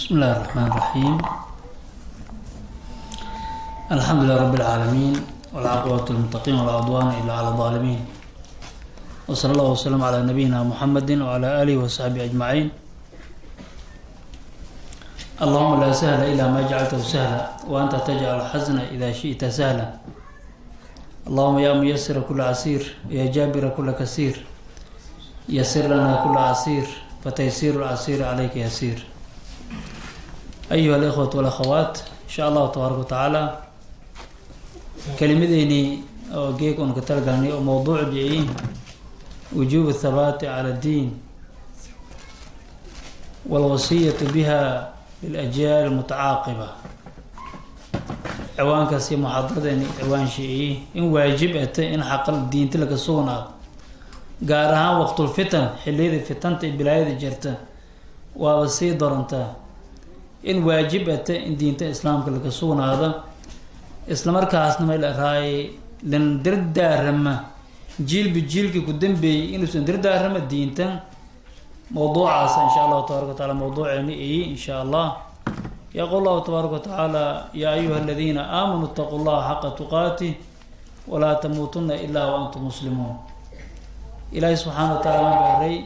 بسم الله الرحمن الرحيم. الحمد لله رب العالمين، والعاقبة للمتقين، ولا عدوان إلا على الظالمين، وصلى الله وسلم على نبينا محمد وعلى آله وصحبه أجمعين. اللهم لا سهل إلا ما جعلته سهلا، وأنت تجعل الحزن إذا شئت سهلا. اللهم يا ميسر كل عسير، يا جابر كل كسير، يسر لنا كل عسير، فتيسير العسير عليك يسير. أيها الإخوة والأخوات، إن شاء الله تبارك وتعالى kelimadeynii oo geeg oon ka talagalnay oo mowduuc jiciy wujuub athabaati cala addiin walwasiyatu biha lilajyaal almutacaaqiba, ciwaankaasi muxaadaradeeni ciwaan shiciyi in waajib ata in xaqal diinta laga sugnaado, gaar ahaan waqtulfitan, xilliyada fitanta iyo bilaayada jirta waaba sii darantaa in waajib ata in diinta islaamka laga sugnaado, isla markaasna may la raayay lan dardaarama jiilba jiilkii ku dambeeyey inuusan dardaarama diintan. Mawduucaas insha Allahu tabaaraka wa taala mawduuceeni iyi insha Allah. Yaquul Allahu tabaaraka wa tacaala: yaa ayuha aladiina aamanuu itaquu llaha xaqa tuqaatih walaa tamuutuna ilaa wa antum muslimuun. Ilaahay subxaana wa taala ma baaray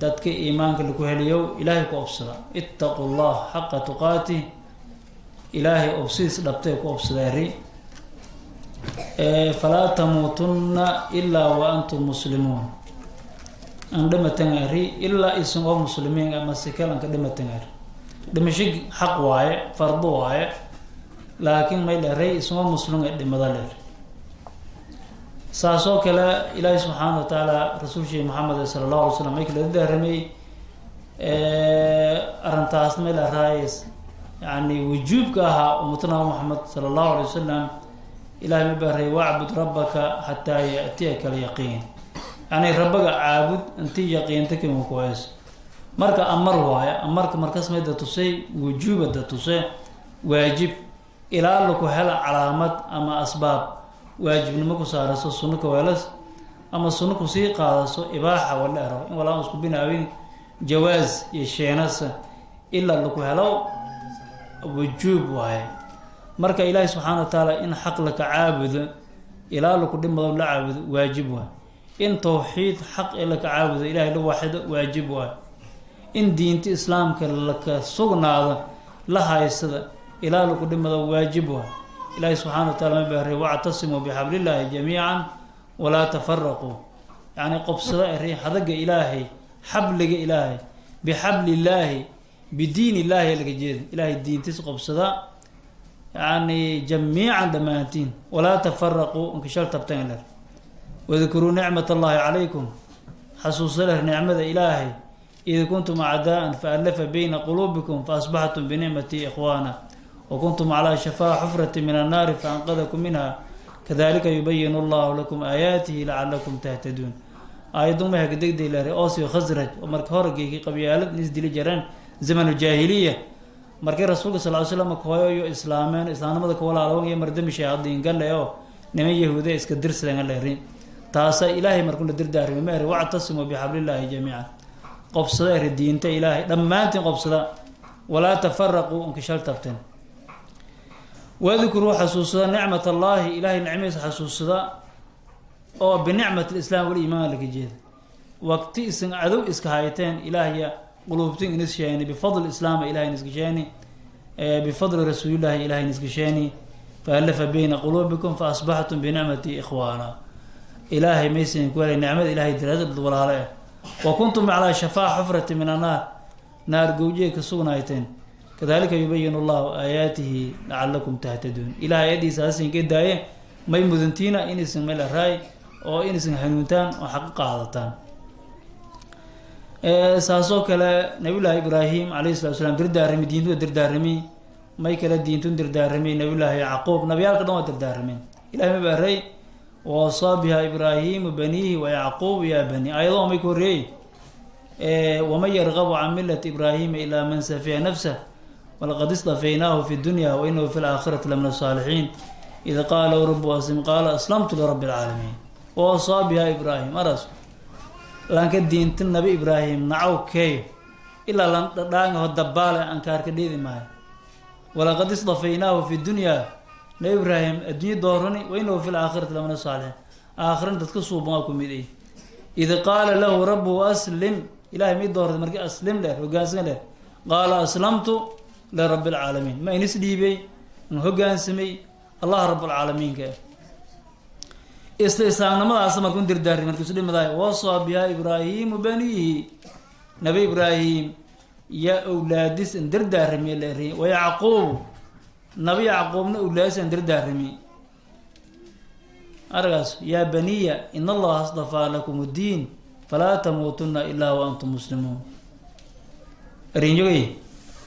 dadka iimaanka laku heliyo, ilaahay ku obsada, ittaquu llah xaqa tuqaatih, ilaahay obsidiis dhabtay ku obsadeeri, falaa tamuutunna ilaa wa antum muslimuun, an dhimatangari ilaa isan oo muslimiin ama sikal anka dhimatangari. Dhimasho xaq waaye, fardo waaye, laakiin may dheray isagoo muslim ee dhimada leer. Saas oo kale ilaahay subxaana wa tacaala rasuulshii Maxamed sala Allahu alay slam may kala daaramay arrintaas, may la raayes yani wujuubka ahaa ummatana Maxamed sala Allahu alay wasalam. Ilahay ma baray: wacbud rabbaka xataa yaatiyaka alyaqiin, yani rabbaga caabud intii yaqiinta kima kuhayso. Marka amar waayo, amarka markas mayda tusay wujuubada tuse, waajib ilaa laku hela calaamad ama asbaab waajibnimo ku saaraso, sunno kaweelas ama sunno kusii qaadaso ibaaxa wala ero in walaa isku binaawin jawaaz iyo sheenasa ilaa laku helo wujuub waaye. Marka ilaahi subxaana wa tacaala in xaq laka caabudo ilaa laku dhimado la caabudo waajib waay, in tawxiid xaq ee laka caabudo, ilahay la waaxido, waajib waay, in diinta islaamka laka sugnaado, la haysada ilaa laku dhimado waajib waay. Ilaahi subxana wa taala ma baaray: wactasimuu bixablillaahi jamiican walaa tafaraquu, yacni qobsada eri hadaga ilaahay, xabliga ilaahay, bixablillaahi, bidiin illaahi laga jeeda, ilaahay diintiis qobsada, yani jamiican dhammaantiin, walaa tafaraquu, inkashal tabtan ler. Wadkuruu nicmat allahi calaykum, xasuusa ler nicmada ilaahay, id kuntum acdaaan faallafa bayna quluubikum faasbaxtum binicmatii ikhwaana wakuntum calaa shafaa xufrati min annaari faanqadakum minha, kadalika yubayinu allahu lakum aayaatihi lacalakum tahtaduun. Aayadun may hakadegday lere oos iyo Khasraj oo marka horegeykii qabyaalad is dili jireen zamanu jaahiliya. Markii rasuulka sal ly slam kahooyo iyo islaameen, islaamnimada kawalaalawan iyo mardami shayaadiin gale oo niman yahuude iska dirsadeen leeri, taasa ilaahay markuu la dirdaarmay ma eri: wactasimuu bixablillaahi jamiican, qobsada eri diinta ilaahay dhammaantiin qobsada, walaa tafaraquu, inkishal tabteen. Wadkuruu, xasuusada, nicmat allaahi, ilaahay nicmadiisa xasuusada, oo binicmat lislaam waliimaan laga jeeda, waqti isan cadow iska hayteen ilaahya quluubtin inis sheeni, bifadli islaama ilahay niska sheeni, bifadli rasuulillahi ilahay niska sheeni, faallafa bayna quluubikum faasbaxtum binicmati ikhwaana, ilaahay maysan ku helay nicmada ilahay daraadad walaale ah, wa kuntum calaa shafaa xufrati min annaar, naar gowjiga ka sugnaayteen, kadalika yubayinu allahu aayaatihi lacalakum tahtaduun. Ilahay ayadiisa hasinka daaye, may mudantiina inaysan meel araay oo inaysan hanuuntaan oo xaqo qaadataan. Saasoo kale nabiyullaahi Ibraahim calayhi salatu slam dardaarami diintu waa dardaarami, may kale diintun dardaarami nabiyullaahi Yacquub, nabiyaalka dhan waa dardaarameen. Ilahay ma baaray: wawasaa biha Ibraahimu baniihi wa Yacquub ya bani, ayadoo may ku horreeyey: waman yargabu can millati Ibraahima ilaa man safiya nafsah, walaqad istafeynaahu fi dunya wainahu fi laakhirati lamin asaalixiin, id qaala rabu aslim qaala aslamtu lirabbi alcaalamiin. Wawasaa biha Ibraahim aras, laanka diinta nabi Ibraahim nacow keeyo Ilaa lan dhadhaangaho dabaale ankaarka dheedi maayo. Walaqad isdafaynaahu fi dunyaa, Nabi Ibraahim adduunye doorani, wa inahu fi laakhirati lamina saalixiin, aakhirana dadka suuban waa ku mid ay. Id qaala lahu rabbuhu aslim, ilahay mii doortay markii aslim dheer, hogaansan dheer. Qaala aslamtu lirabbi alcaalamiin, ma inis dhiibay, in hogaansamay Allah rabalcaalamiinka. Isla islaamnimadaas markuu dirdaarri markiisu dhimadaay, wasaa bihaa Ibraahimu baniihi, Nabi Ibraahim yaa owlaadis in dardaarami la eriy, wa Yacquubu, Nabi Yacquubna owlaadis in dardaarami aragaas. Yaa baniya in Allaha astafaa lakum ddiin falaa tamuutuna ilaa wa antum muslimuun. Arinjogay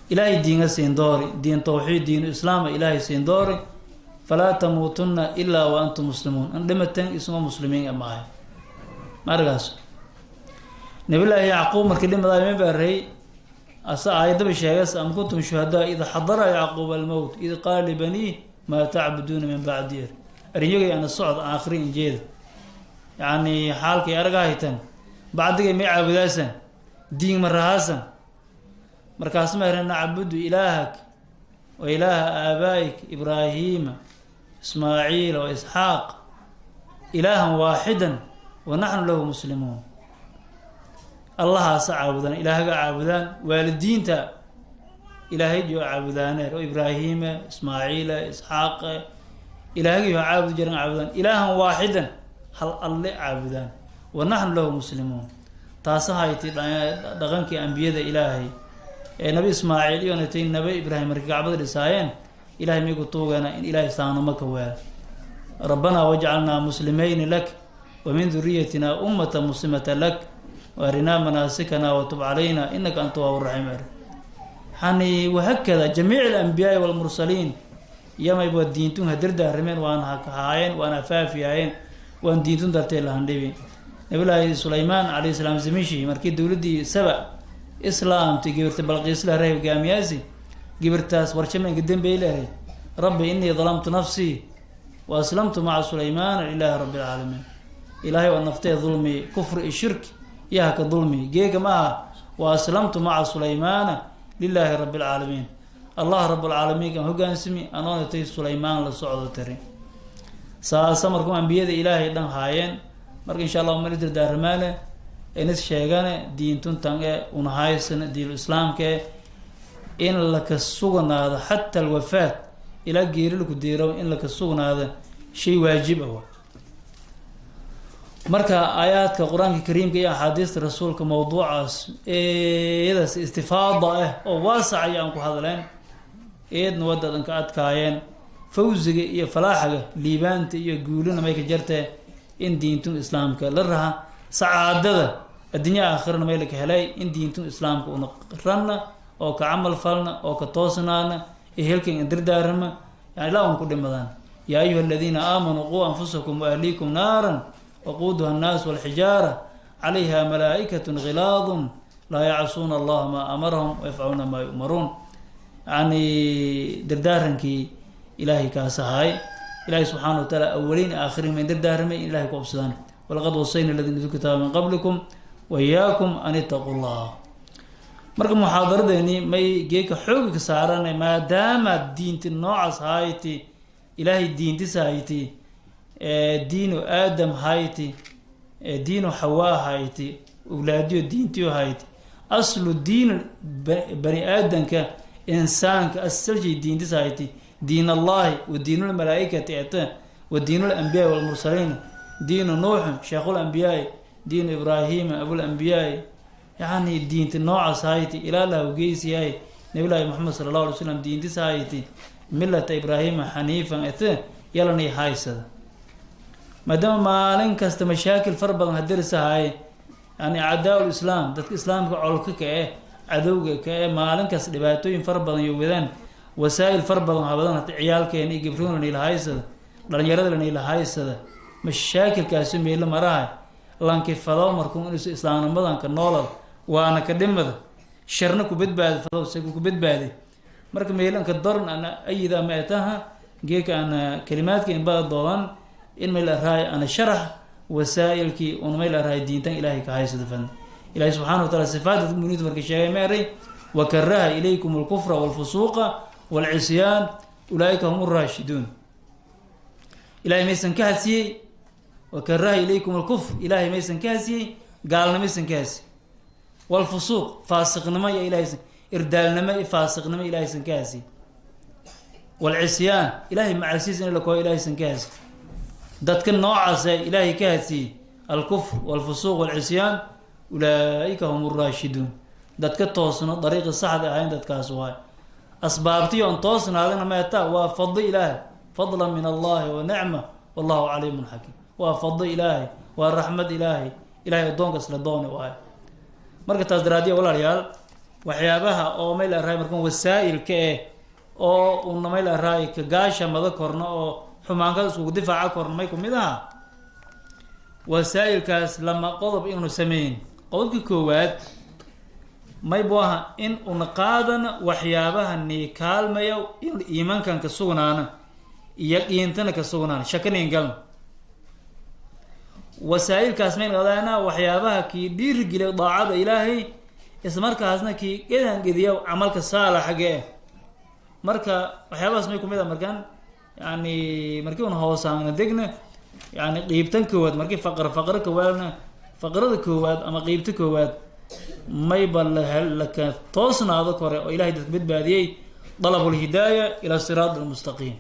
Ilaahay diinga siin doori, diin tawxiid, diinu islaama Ilaahay siin doori. Falaa tamuutuna ilaa wa antum muslimuun, an dhimatan isuma muslimiin maahay markaas. Nabillaahi Yacquub markii dhimadaay ma baarey asa aayadaba sheegas: am kuntum shuhadaa id xadara Yacquub almowt id qaala libaniih maa tacbuduuna min bacdi. Arinyogay ana socod aakhiri injeeda, yacni xaalkay argahaytan bacdigay may caabudaasan, diin ma rahaasan. Markaas ma heren: nacbudu ilaahak wa ilaaha aabaa'ik Ibraahiima, Ismaaciila wa Isxaaq ilaahan waaxidan wa naxnu lahu muslimuun. Allahaasa caabudaan, ilaahaga caabudaan waalidiinta ilaahay joo caabudaaneer oo Ibraahiima, Ismaaciila, Isxaaqa ilaahagii ho caabudi jiran caabudaan, ilaahan waaxidan, hal Alle caabudaan, wa naxnu lahu muslimuun. Taasa hayti dhaqankii ambiyada Ilaahay ee Nabi Ismaaciil iyo natay Nabi Ibraahim markii kacbada dhisaayeen. Ilahay may ku tuugana in Ilahay saanamo ka waal. Rabbanaa wajcalnaa muslimayni lak wa min duriyatina ummata muslimata lak waarinaa manaasikana watub calayna inaka anta waab raxiim. Yani wahakada jamiic alambiyaai walmursaliin yamayba diintun hadirdaarrimeen, waan hahaayeen, waan afaafiyaayeen, waan diintun dartee lahandhibi. Nabillaahi Sulaymaan calayhi salaam zamishi markii dowladdii Saba islaamtay, gibirta Balqiisla reer hogaamiyaasi gibirtaas warshamaynka dembey leehay: rabbi inii dalamtu nafsii wa aslamtu maca Sulaymaana lilaahi rabbi alcaalamiin. Ilaahay waa naftee dulmi, kufri iyo shirki yaha ka dulmi geega ma aha. Wa aslamtu maca Sulaymaana lilaahi rabbi alcaalamiin, Allah rabalcaalamiin kan hogaansami anoona tay Sulaymaan la socdo tiri. Saasa markuu ambiyada Ilaahay dhan haayeen. Marka insha Allah mal dardaarmaane inis sheegane diintuntan e unahaysana diinu islaamka e in laka sugnaado xata alwafaat, ilaa geeri laku diiro in laka sugnaado shay waajib ah. Marka aayaadka Qur-aanka Kariimka iyo axaadiista Rasuulka mawduucaas eedaas istifaada ah oo waasac ay aan ku hadleen, eedna wadadan ka adkaayeen. Fawziga iyo falaaxaga, liibaanta iyo guulina may ka jartee in diintun islaamka la raha. Sacaadada addunya aakhirana may laka helay in diintun islaamka una ranna oo ka camal falna oo ka toosnaana, ehelkan indirdaarama, yani ilaa un ku dhimadaan. Yaa ayuha aladiina aamanuu quu anfusakum waahliikum naaran waquuduha annaas walxijaara calayha malaa'ikatu khilaadun laa yacsuuna Allaha maa amarahum wayafcaluuna maa yu'maruun. Yani dardaarankii Ilaahay kaas ahaay. Ilahay subxaana wa taala awaliin aakhiriin mayn dardaaramay in Ilahay ku obsadaan: walaqad wasayna aladiina utuu kitaaba min qablikum wa iyaakum an itaquu llah. Marka muxaadaradeeni may geeka xooga ka saarana, maadaama diinti noocaas hayti, Ilaahay diintis hayti, diinu Aadam hayti, diinu Xawaa hayti, awlaadiyo diintiyo hayti, aslu diin bani aadamka, insaanka asalshay diintis hayti, diin Allahi wa diinulmalaaikati ete wa diinul anbiyaai walmursaliin, diinu Nuuxin sheekhulambiyaai, diinu Ibraahima abulambiyaai, yani diinti noocaas hayti ilaa la hawgeysiyahay Nabillaahi Moxamed sala Allahu alay slam diintis hayti, millata Ibraahima xaniifan ete yalanay haysada. Maadaama maalin kasta mashaakil fara badan hadarisahaye, yani acdaa lislaam, dadka islaamka colka ka eh, cadowga ka eh, maalin kasta dhibaatooyin fara badan iyo wadaan wasaa'il fara badan habadan hata ciyaalkeena iyo gabroon lanila haysada, dhalinyarada lanila haysada, mashaakilkaasi meelo marahay lankifado. Markuu inuusa islaamnimadanka noolad waana ka dhimada sharna ku badbaadi fado isaga ku badbaaday. Marka meelanka doran ana ayida ma etaha geeka ana kalimaadka inbada doodan in mayl araay ana sharax wasaa'ilkii un mayl araay diintan Ilaahay ka haysada fan. Ilaahay subxana wa taala sifaat dadka muminiinta markii sheegay meeray wakaraha ilaykum alkufra walfusuuqa walcisyaan ulaaika hum raashiduun. Ilahay maysan ka hasiyey wakaraha ilaykum alkufr, ilaahay maysan ka hasiyey gaalnimaysan ka hasiyey, walfusuuq faasiqnimo iyo ilahay irdaalnimo iyo faasiqnimo ilahaysan ka hasiyey, walcisyaan ilahay macasiis in la kooyo ilahaysan ka hasiyey. Dadka noocaasa ilaahay ka hasiyey alkufr walfusuuq walcisyaan ulaaika hum raashiduun. Dadka toosno dariiqi saxda ahayn dadkaas waay. Asbaabtiyo on toosnaadana meeta waa fadli ilaahay, fadlan min allahi wa nicma wallahu caliimun xakiim. Waa fadli ilaahay, waa raxmad ilaahay, ilahay addoonkas la dooni waayo. Marka taas daraadiya walaalayaal, waxyaabaha oo may la raay markan wasaa'ilka eh oo una may la raay ka gaasha mada korno oo xumaankada iskugu difaaca korno may kumid aha wasaa'ilkaas lama qodob inuu sameyn. Qodobka koowaad may buu aha in una qaadana waxyaabaha nii kaalmaya inuu iimaankan ka sugnaana, yaqiintana ka sugnaana, shakanayn galna. Wasaa'ilkaas mayn qadaana waxyaabaha kii dhiirigeliya daacada ilaahay, islamarkaasna kii gedangediya camalka saalaxaga eh. Marka waxyaabahaas may kumid ah markaan yani markii una hoosaana degna yani qiibtan koowaad, markii faqr faqro koowaadna faqrada koowaad ama qiibta koowaad mayba laka toosnaado kore oo ilahay dadka badbaadiyey dalabulhidaaya ila siraat almustaqiim.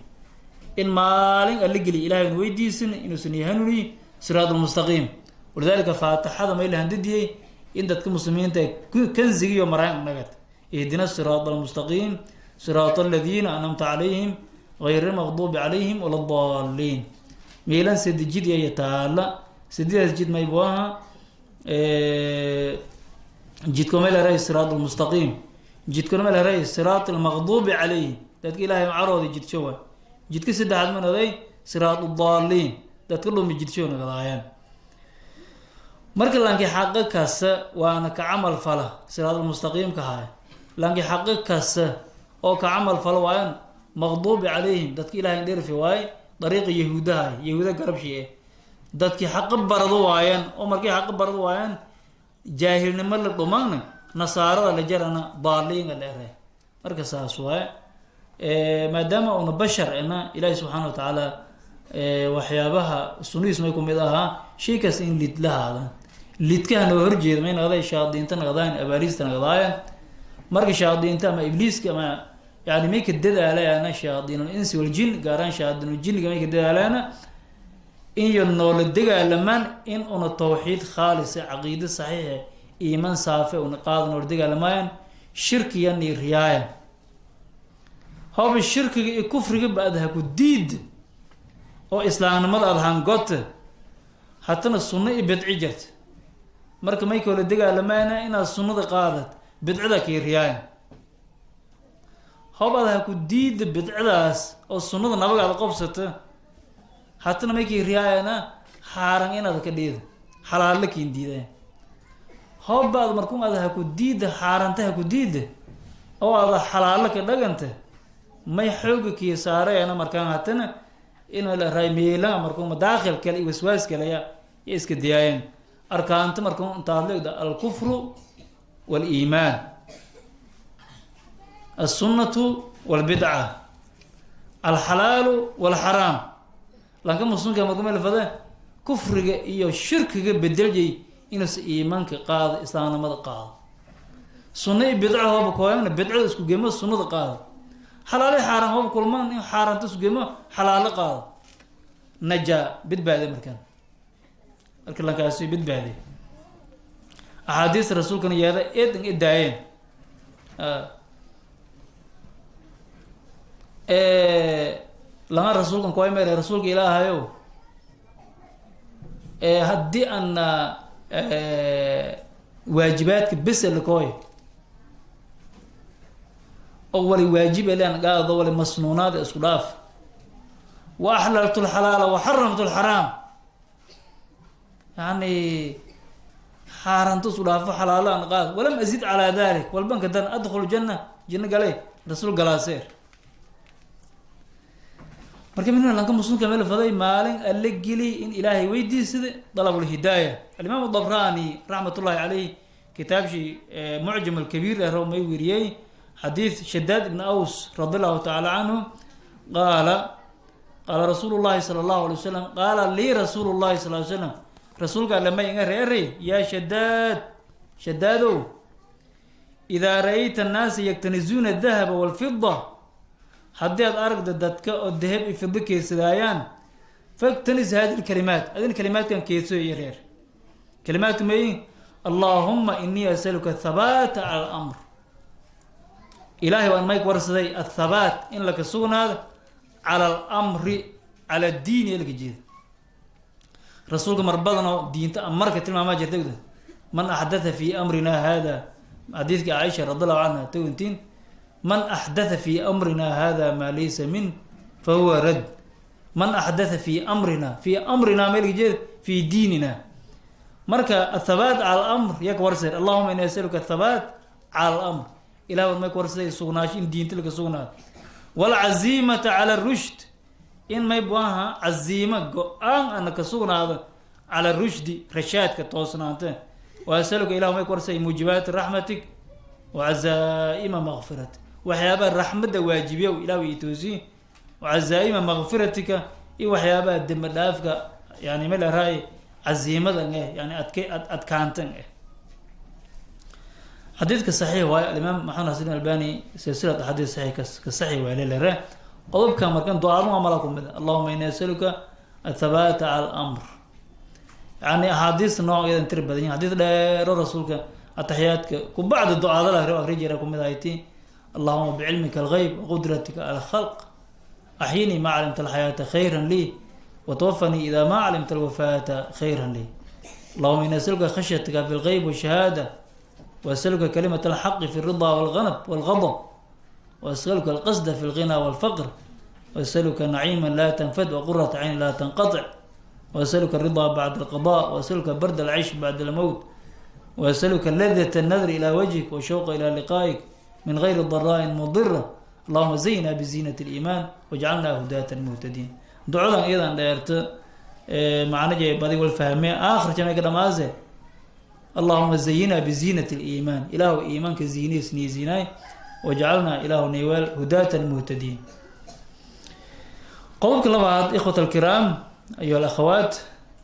In maalin alla geliy ilahay un weydiisan inuusan yahanuniy siraat almustaqiim. Walidalika faatixada may la handadiyey in dadka muslimiinta kanzigiyo maraan nagad ihdina siraat almustaqiim siraat aladiina anamta calayhim gayr almaqduubi calayhim wala daliin. Meelan sadi jid iyo taala sadidaas jid maybu aha jidko may la raay siraat almustaqiim, jidkona may la raay siraat almaqduubi calayhim dadka ilaahay carooda jidsho waay. Jidka saddexaad ma noday siraat daaliin dadka dhumi jidsho nagadaayaan. Marka laankii xaqo kasta waana ka camal fala siraat almustaqiimka haaya, laankii xaqo kasta oo ka camal fala waayan maqduubi calayhim dadka ilahay dhirfi waaye dariiqa yahuudaha yahuuda garabshi eh dadkii xaqo barado waayaan oo markii xaqo barado waayaan jaahilnimo la dhumaana nasaarada la jarana daaliinga la ere. Marka saas waaye maadaama una bashar ena ilaahi subxaana wa tacaala waxyaabaha sunnihiis may kumid ahaa shay kasta in lid lahaada lidkaha noo horjeeda may naqday shaadiinta naqdaayan abaaliista naqdaayan. Marka shaadiinta ama ibliiska ama yani may ka dadaalayaana shayaadiinul insi waljin gaaraan shayaadiinuljinniga may ka dadaalayaana inyo noola degaalamaan in una tawxiid khaalisa caqiide saxiixe iiman saafe una qaada noola degaalamaayaan shirkiyan iyo riyaaya. Hoba shirkiga iyo kufriga ba ad ha ku diid oo islaamnimada aada hangota hatana sunno iyo bidci jirta. Marka may koola degaalamaana inaad sunnada qaadad bidcida kii riyaaya. Hob aad ha ku diida bidcadaas oo sunnada nabaga aad qobsata hatana may kii riyaayana xaaran inaad ka dhiida xalaalla kiin diidaya. Hobba aad markun aad ha ku diida xaaranta ha ku diida oo aada xalaalla ka dhaganta may xooga kii saarayana markaan hatana in la raay meelaha markuu madaakhil kale iyo waswaas kale ya iska diyaayeen. Arkaanta markuu intaad leegda alkufru waliimaan, alsunnatu walbidca, alxalaalu walxaraam. Lanka muslimka markuu meel fada kufriga iyo shirkiga bedeljay inuusa iimaanka qaado islaamnimada qaado. Sunna iyo bidco hooba kooyana bidcada isku gemo sunnada qaado, xalaali xaaraan hooba kulmaan in xaaraanta isku gemo xalaalo qaado. Najaa badbaade markaan marka lankaasi badbaade. Axaadiista rasuulkana yeeda eedan edaayeen lama rasuulkan kuwa mere rasuulka ilaahayow haddii ana waajibaadka bese lakooy oo wali waajib elan qaado wali masnuunaad isku dhaaf wa axlaltu lxalaala wa xaramtu lxaraam, yani xaaraanto isku dhaafo xalaalo aan qaad walam azid calaa dalik walbanka dan adkhulu janna jinno galay rasuul galaaseer. Marka min lanka muslimka meel faday maalin alla geli in ilaahay weydiisada dalabulhidaaya. Alimaam dabrani raxmat ullahi caleyh kitaabshii Mucjam Alkabiir eh may weriyey xadiid Shadaad ibn Aws radi allahu tacaala canhu, qaala qaala rasuulu llahi sala allahu alay wasalam, qaala lii rasuulu llahi sal ly slam, rasuulka alle may inga reeray: "Yaa Shadaad, Shadaadow, idaa ra-ayta annaasa yaktanizuuna adahaba walfida, haddii aad aragda dadka oo dahab i fido keysadaayaan, faktanis hadi lkalimaat, adin kalimaadkan keedso." Iyo reer kalimaadka may: "Allaahuma inii asaluka athabaata cala alamr." Ilaahay waan mayk warsaday athabaat, in laka sugnaado, cala alamri, cala diini laka jeeda. Rasuulka mar badanoo diinta amarka tilmaamaa jirta: "Man axdatha fi amrina hada", xadiidka Caaisha radi allahu canha taguntiin, "Man axdatha fi amrina hada maa laysa min fa huwa rad." Man axdatha fi amrina, fi amrina meelka jeeda fi diinina. Marka athabaat cala alamr yaa ka warsaday. "Allahuma ini asaluka athabaat cala alamr", ilah waad may ka warsaday sugnaasho in diinta laka sugnaado, "walcaziimata cala arushd", in may buaha caziimo go-aan ana ka sugnaado, cala rushdi, rashaadka, toosnaanta. "Wa asaluka", ilah may ka warsaday, "muujibaati raxmatik wa cazaa-ima makfiratik", waxyaabaha raxmadda waajibiya ilah i toosiye, wacazaa-ima makfiratika, iyo waxyaabaha dembe dhaafka, yani ma laraay caziimadan eh, yani adkaantan eh. Xadiidka saxiix waayo. Alimaam Maxamed Xasan Albani silsilat axaadiis saxiix ka saxiix waay lelere. Qodobka markan ducaadun waa mala kumid: "Allahuma ini asaluka athabaata cala alamr". Yani axaadiis nooc iyadan tiri badan yahin, xadiis dheero rasuulka ataxiyaadka ku bacdi ducaada la akri jira kumid ahayti: "Allahuma bicilmika algeyb waqudratika cala alkhalq axyinii ma calimta alxayaata khayra lii, watawafanii ida ma calimta alwafaata khayra lii. Allahuma ini asaluka khashyataka fi lgeyb washahaada, wasaluka kalimat alxaqi fi alrida walganab walgadab, waasaluka alqasda fi alghina walfaqr, waasaluka naciima laa tanfad waqurata cayn laa tanqatic, waasaluka alridaa bacda alqada, waasaluka bard alcaysh bacda almowt, waasaluka ladat annadri ilaa wajhik washawqa ilaa liqaa'ik min gayri daraain mudira. Allahuma zayna biziinat aliimaan wajcalna hudaatan muhtadiin." Ducadan iyadan dheerto macnaje badi wal fahme, aakhir jamay ka dhamaase: "Allahuma zayina biziinat aliimaan", ilaahu iimaanka ziiniis nii ziinaay, "wajcalnaa", ilaahu niweel, "hudaatan muhtadiin". Qodobka labaad, ikhwat alkiraam, ayuha alakhawaat,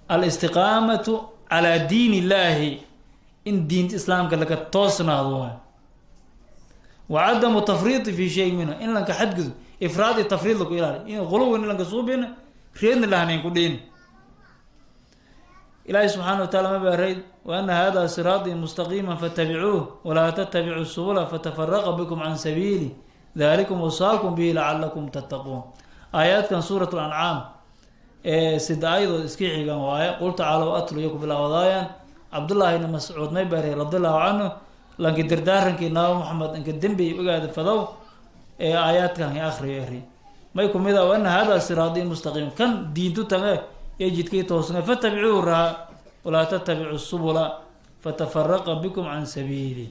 alistiqaamatu calaa diin illaahi, in diinta islaamka laga toosnaado waay, wa cadamu tafriidi fi shay minha, in lanka xadgudub, ifraad iyo tafriid laku ilaali, in quluwin in lanka suubin, reedna lahanayn ku dhiin. Ilaahi subxaana wa taala ma baaray: "Wa ana hada siraatii mustaqiima fattabicuuh, walaa tattabicuu subula fatafaraqa bikum can sabiili, dalikum wasaakum bihi lacalakum tattaquun." Aayaadkan suurat lancaam ee sida aayadood iska xigan waaye. "Qul tacaalow atlu" iyo ku bilaawadaayaan. Cabdullaahi ibni Mascuud may baaray radi allahu canhu: lanki dardaarankii Nabi Maxamed inka dembi ogaada fadow ee aayaadkan akriyo eri, may kumid a: "Wa ana hada siraatii mustaqiim", kan diintu tage ee jidkii toosna, "fattabicuuhu", raha, "walaa tattabicu subula fatafaraqa bikum can sabiili".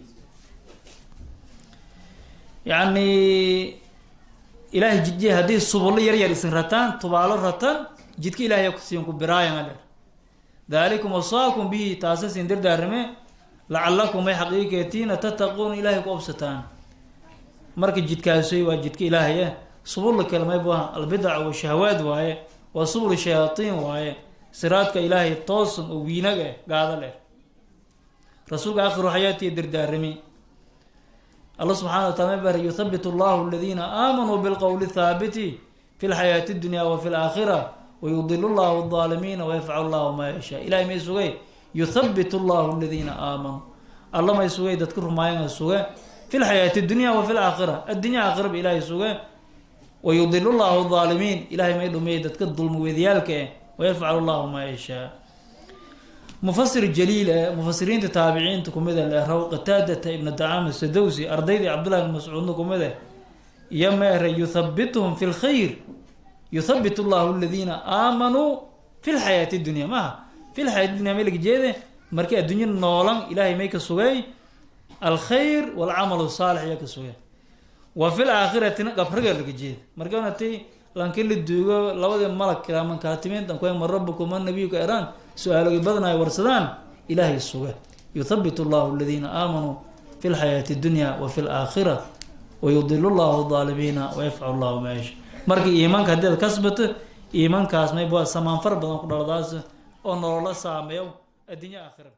Yacni ilaahay jidye haddii subullo yar yar isin rataan, tubaalo rataan, jidka ilahay siin ku biraayan ale. "Dalikum wasaakum bihi", taasa sin dardaarame, "lacalakum", may xaqiiqeetiina, "tattaquun", ilahay ku obsataan. Marka jidkaasoy waa jidka ilaahay eh. Subulla kale may buaha albidac washahawaad waaye, waa subul shayaatiin waaye. Siraadka ilaahay toosan oo wiinag eh gaada leh rasuulka aakhiru xayaatihi dardaarami. Alla subxana wa taala may bari: "Yuthabit allahu aladiina aamanuu bilqowli thaabiti fi lxayaati اdunya wa fi laakhira, wayudilu llahu aldaalimiina, wayafcalu llahu maa yashaa." Ilahay may sugay: "Yuthabit allahu aladiina aamanuu", alla may sugay dadka rumaayana suge, "fi lxayaati dunya wa fi laakhira", addunya aakhiraba ilaahay suge. "Wayudilu llahu aldaalimiin", ilahay may dhumiyay dadka dulmiweediyaalka eh, "wayafcalu llahu maa yashaa". Mufasir jaliil ee mufasiriinta taabiciinta kumid e leeraw Qataadata ibna Dacaam Sadowsi, ardaydii Cabdullahi ibn Mascuudna kumid eh, iyo meere: "Yuthabituhum fi lkhayr, yuthabit allahu aladiina aamanuu fi lxayaati dunya". Maaha fi lxayaati dunya may laga jeede? Markii addunya noolan ilaahay may ka sugay alkhayr walcamal saalix ayaa ka sugay. Wa fi laakhiratina gabriga laga jeeda. Markaana ti lanki la duugo, labadii malag kiraaman kaatimiintan kuwa "Man rabukum, man nabiyuka" eraan, su-aalogii badanayo warsadaan, ilaahay suga. Yuthabitu allahu aladiina aamanuu fi lxayaati اdunya wa fi laakhira wayudilu llahu aalimiina wayafcalu llahu maa yasha. Marka iimaanka haddii ad kasbato, iimaankaas mayb waa samaanfar badan ku dhaladaas oo nolola saameeyo addunya aakhira.